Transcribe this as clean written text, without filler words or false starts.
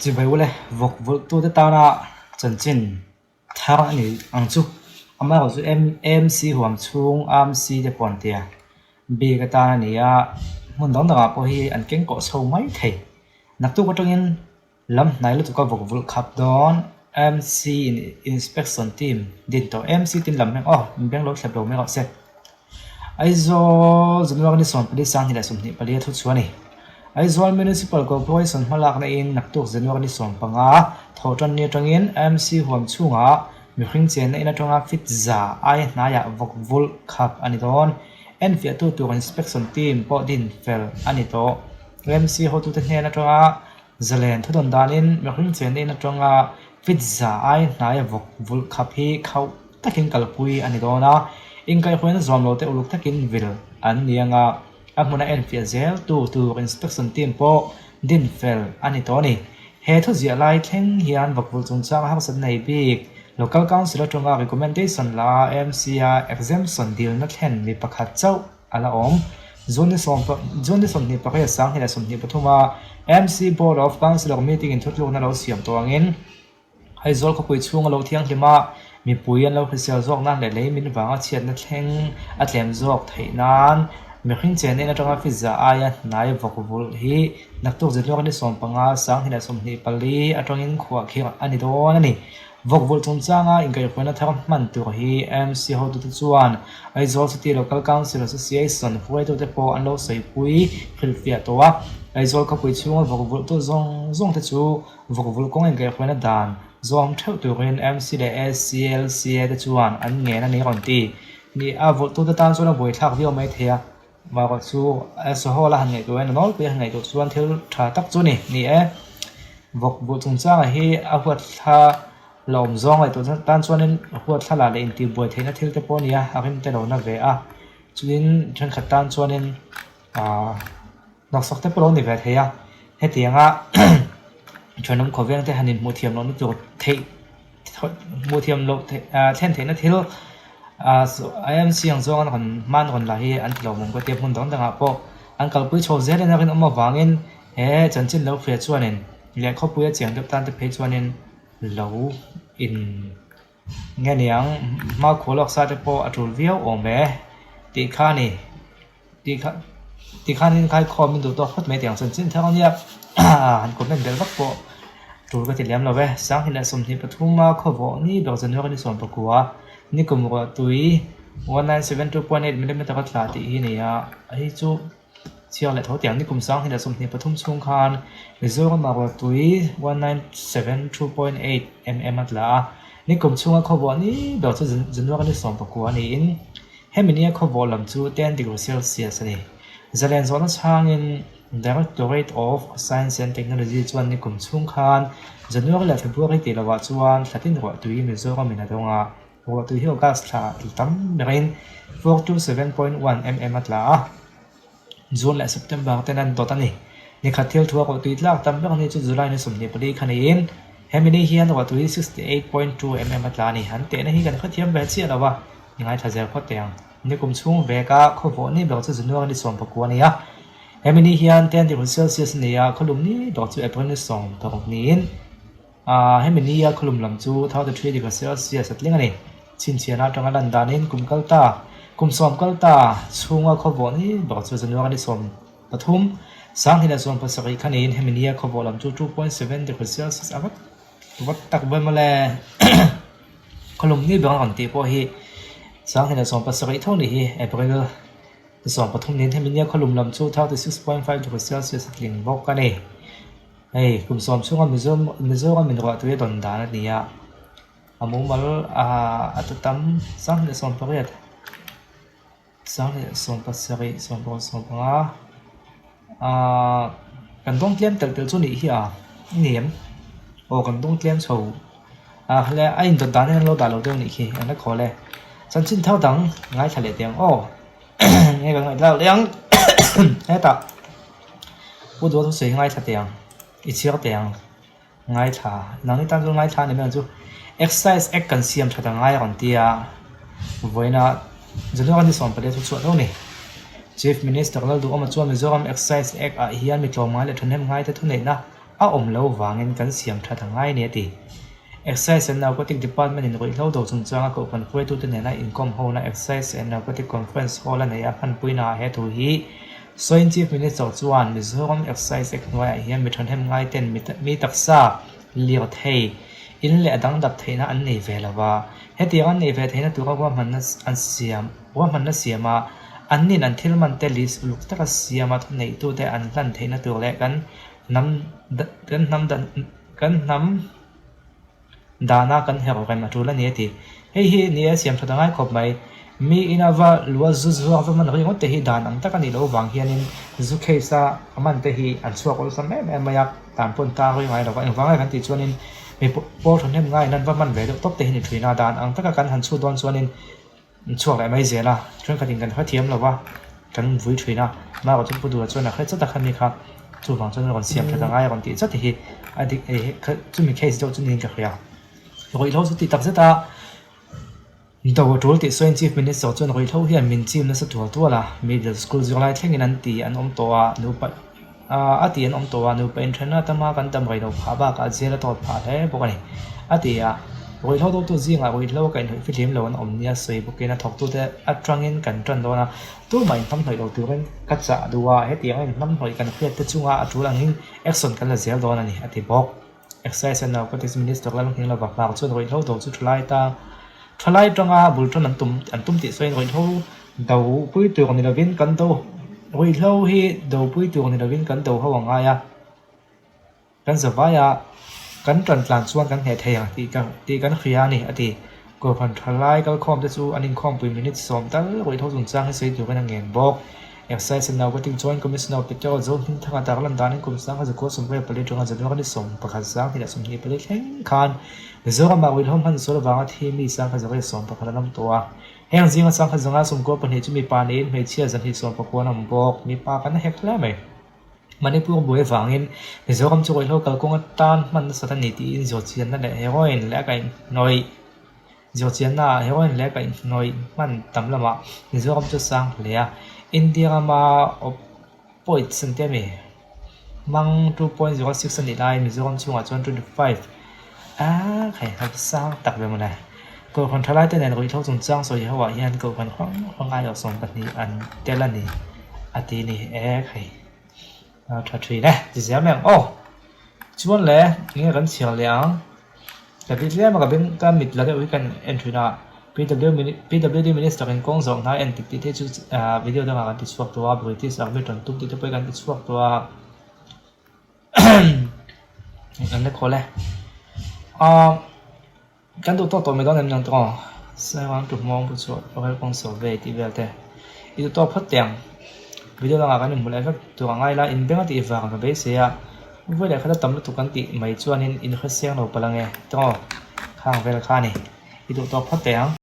Chibai ule, vawk vulhtute tana chanchin thar a ni ang chu. Amaherawhchu AMC huam chhung AMC te pawh an ti a, bik atan a ni a, hmun dang dangah pawh hi an keng kawh chho mai thei. Naktuk atangin Lam hnai lutuk a vawk vulh khap dawn MC in inspection team din tawh MC tin lam hming aw min beng lo thlep lo mai rawh se. Aizawl January ni 14 2024 a thu chhuah a ni. Aizawl Municipal Corporation hmalakna in naktuk January ni 15 thawh tan ni atangin MC huam chhungah mihring chenna in atanga fit za aia hnaiah vawk vulh khap a ni dawn. Enfiahtu tur inspection team pawh din fel a ni tawh. MC hotute hnen atanga Zalen thudawn danin mihring chenna in atanga fit za ai hnaia vawk vulh khap hi khauh takin kalpui a ni dawn a, inkaihhruaina zuam lo te uluk takin vil an ni anga a hmuna enfiah zel tu tur inspection team pawh din fel a ni tawh a ni. He thuziah lai thleng hian vawk vulh chungchanga harsatna nei bik Local Council atanga recommendation la AMC-a exemption dilna thlen mi pakhat chauh a la awm. June ni June ni 28 2023 a MC Board of Councillor meeting in thutlukna lo siam tawh angin Aizawl khawpui chhung a lo thianghlim a, mipui an lo hrisel zawk nan leh lei min vanga chhiatna thleng a tlem zawk theih nan mihring chen en atanga fit za aia hnai vawk vulh hi naktuk January ni 15 2024 atangin khuahkhirh a ni dawn a ni. Vawk vulh chungchanga inkaihhruaina thar hman tur hi MC hotute chuan Aizawl City Local Council Association hruaitute pawh an lo sawipui hrilhfiah tawh a. Aizawl khawpui chhunga vawk vulhtu zawng zawngte chu vawk vulh kawng inkaihhruaina dan zawm theuh turin MC leh ACLCA te chuan an ngen a ni rawn ti. Ni a, vulhtute tan chuan a buaithlak viau mai thei a, mahrawh chu Soho la han ngaihtuah in a nawlpui a han ngaihtuah chuan thil tha tak chu ni. Ni e, vawk buh chungchangah hi a huat thla la awm zawng ngaihtuah tan chuanin huat thla lah leh intihbuai theihna thil te pawh a ni a, a rim te lo na ve a. Chutin thenkhat tan chuanin aaa hnawksak te pawh lo ni ve thei a, hetianga thenawm khawveng te han inhmuh thiam lohna tur theih hmuh thiam loh thlen theihna thil IMC ang zawnga rawn hman rawn lah hi an ti lo mawm ka tia hmun dang dangah pawh an kalpui chho zel in a rinawm avangin he chanchin lo hria chuanin leh khawpuia chiang deuh tan te phei chuanin lo in nge niang hmakhua lawk sa te pawh a tul viau awm e tih kha a ni. Tikhanin khaikhawm min duh tawk phawt mai tiang chanchin thar ania han comment belh vak pawh tul ka ti lem lo e. 2023 a khawvawh ni ber January ni 19 ni kum ruah tui 1972.8 millimeter a tla tih hi a ni a, hei chu chhiar leh tho tiang ni kum 2023 chhung khan Mizoram ah ruah tui 1972.8 mm a tla a, ni kum chhunga khawvawh ni ber chu January ni 19 niin Hemi nia khawvawh lam chu 10 degree Celsius a ni. Zalen zawhna chhangin Directorate of Science and Technology chuan nikum chhung khan January leh February tih lovah chuan thla tin ruahtui Mizoram in a dawng a, ruahtui hi August thla tam berin 427.1 mm a tla a. June leh September ten an dawt a ni. Nikhat thil thua ruahtui tlak tam ber ni chu July ni 24 kha niin hemi ni hian ruahtui 68.2 mm a tla a ni. An tehna hi kan hrethiam ve chiah lo a, i ngaithla zel phawt teh ang. Nikum chhung veka khawvawh ni ber chu January ni 19 a ni a. Hemi ni hian 10 degree Celsius a ni a, khawlum ni ber chu April ni 16 niin Hemi nia khawlum lam chu 33 degree Celsius a tling a ni. Chhinchhiahna atanga lan danin kum kal ta, kum sawm kal ta chhunga khawvawh ni ber chu January ni 13, 2017 kha niin hemi nia khawvawh lam chu 2.7 degree Celsius a vat vat tak vel mawle. Khawlum ni ber a rawn tih pawh hi 2017 tho ni hi April ni 13 niin hemi nia khawlum lam chu 36.5 degree Celsius a tling bawk a ni. Hei kum sawm chhunga Mizoram in ruah tui a dawn dan a ni a, a mumal a ta tam 2018, 2017, 2015 aaa kan dawng tlem telh telh chu a nih hi a, a ni em? Aw kan dawng tlem chho a hle a indawt dan hian an lo dah lo deuh a nih khi an la khawl e. Chanchin thar dang ngaithla leh teh ang aw. Nge kan ngaihthlak leh ang hetah Pu Duha thusawi hi ngaithla teh ang i chhiar teh ang ngaithla nangni tan chuan ngaithla a ni mai ang chu Excise Act kan siam that a ngai a rawn ti a vawiina January ni 14 thu chhuah tho a ni Chief Minister Lalduhawma chuan Mizoram Excise Act ah hian mi tlawmngai leh thahnem ngaite thuneihna. a awm lo vangin kan siam that a ngai a ni a ti. Excise and Narcotic Department in ruihhlo do chungchanga kohhran hruaitute nena inkawm hona Excise and Narcotic Conference Hall a neih a hmanpuina ah he thu hi sawiin Chief Minister chuan Mizoram Excise Act hnuaiah hian mi thahnem ngaiten mi taksa lirthei in leh a dang dap theihna an nei ve lo va, hetiang an neih ve theihna tura ruahmanna an siam ruahmanna siama an nin an thil man te list uluk taka siama thuneihtute an hlan theihna tur leh kan hnam kan hnam dan kan hnam dana kan herh rem a tul a ni a ti. Hei hi ni e siam that a ngai khawp mai. Mi ina va lua zu zuar va man ringawt te hi dan ang tak a nih loh vang hianin zu case a a man te hi an chhuak awlsam em em mai a, dan pawn ta rui ngai lo va. Engvang nge kan tih chuanin mi pawl thahnem ngaiin an va man ve deuh tawp te hi ni thin a, dan ang taka kan han chhut dawn chuanin An chhuak leh mai zel a, thenkhatin kan hrethiam lo va, kan vui thin a, Mara chu Pu Dura chuan a hre chat a khami kha, chuvang chuan a rawn siam that a ngai a rawn tih chat hi a dik ei hi chumi case deuh chu niin ka hria. Ruihhlo chu tih tak zet a, do a tul tih sawiin Chief Minister chuan ruihhlo hian min chim nasa tual tual a, middle school zirlai thlengin an ti an awm tawh a, nupa A ti an awm tawh a, nupa inthenna tama kan dam rei loh phah bakah jail a tawt phah hle bawk a ni. A ti a, ruihhlo dotu zingah ruihhlo ka inhnawih fihlim lo an awm nia sawi bawkin a thawktute atangin kan tan dawn a, tumah inhnamhnawih lo turin ka chah duh a, hetiang a inhnamhnawih kan hriat te chunga a tul angin action kan la zel dawn a ni, a ti bawk. Excise and Narcotics Minister Lalnghing Lova hmar chuan ruihhlo do chu thalai ta thalai tanga bul tan an tum an tum tih sawiin ruihhlo do pui tur ni lovin kan do ruihhlo hi do pui tur ni lovin kan do ho a ngai a, kan zavai a, kan tan tlan chuan kan hneh thei ang tih ka tih kan hria a ni a ti. Kohhran thalai kalkhawm te chu an inkhawmpui minute sawm tal ruihhlo chungchang hi sawi turin a ngen bawk. Excise and Narcotic Joint Commissioner Peter Zohmingthanga tarlan danin kum sangha zakua 24 atanga January ni 11 2024 thleng khan Mizoramah ruihhlo hman sual avanga thi mi sangha zakua 11 an awm tawh a. Heng zinga sangha zanga 92 chu mipa niin hmeichhia zahnih 19 an awm bawk. Mipa kan hek hle mai. Manipur buai avangin Mizoram chu ruihhlo kalkawng atan hman nasat a ni tiin zawhchianna leh heroin leh a kaihhnawih Zawhchianna ah heroin leh kaihhnawih hman tam lamah Mizoram chu sang hle a, India rama opioids an ti a mi? Hmang 2.06 a nih laiin Mizoram chhungah chuan 25 a khaihhnawk sang tak ve mawle. Kohhran thalai te nen ruihhlo chungchang sawi ho ah hian kohhran hrang hrang aiawh 12 an tel a ni a ti ni e khai. A tha thin e, ti zel mai ang aw. Chuan le, enge kan chhiar leh ang? Ka ti tlem a, ka beng ka mit la deuh hi kan en thin a, PWD Minister in kawng zawh hna en tik tih te chu video dangah kan ti chhuak tawh a, British Army tan tum tih te pawh hi kan ti chhuak tawh a. An la khawl e. Kan duh tawk tawh mai dawn em niang tawng Sairang tu hmawng pu chhuah rel kawng survey tih vel te i duh tawk phawt teh ang. Video dangah kan inhmu leh vek tur a ngai la, inbeng a tih vang ka beisei a, vawi leh khat a tam lutuk kan tih mai chuanin in hre siang lo palh ange tawng khang vel kha a ni. I duh tawk phawt teh ang.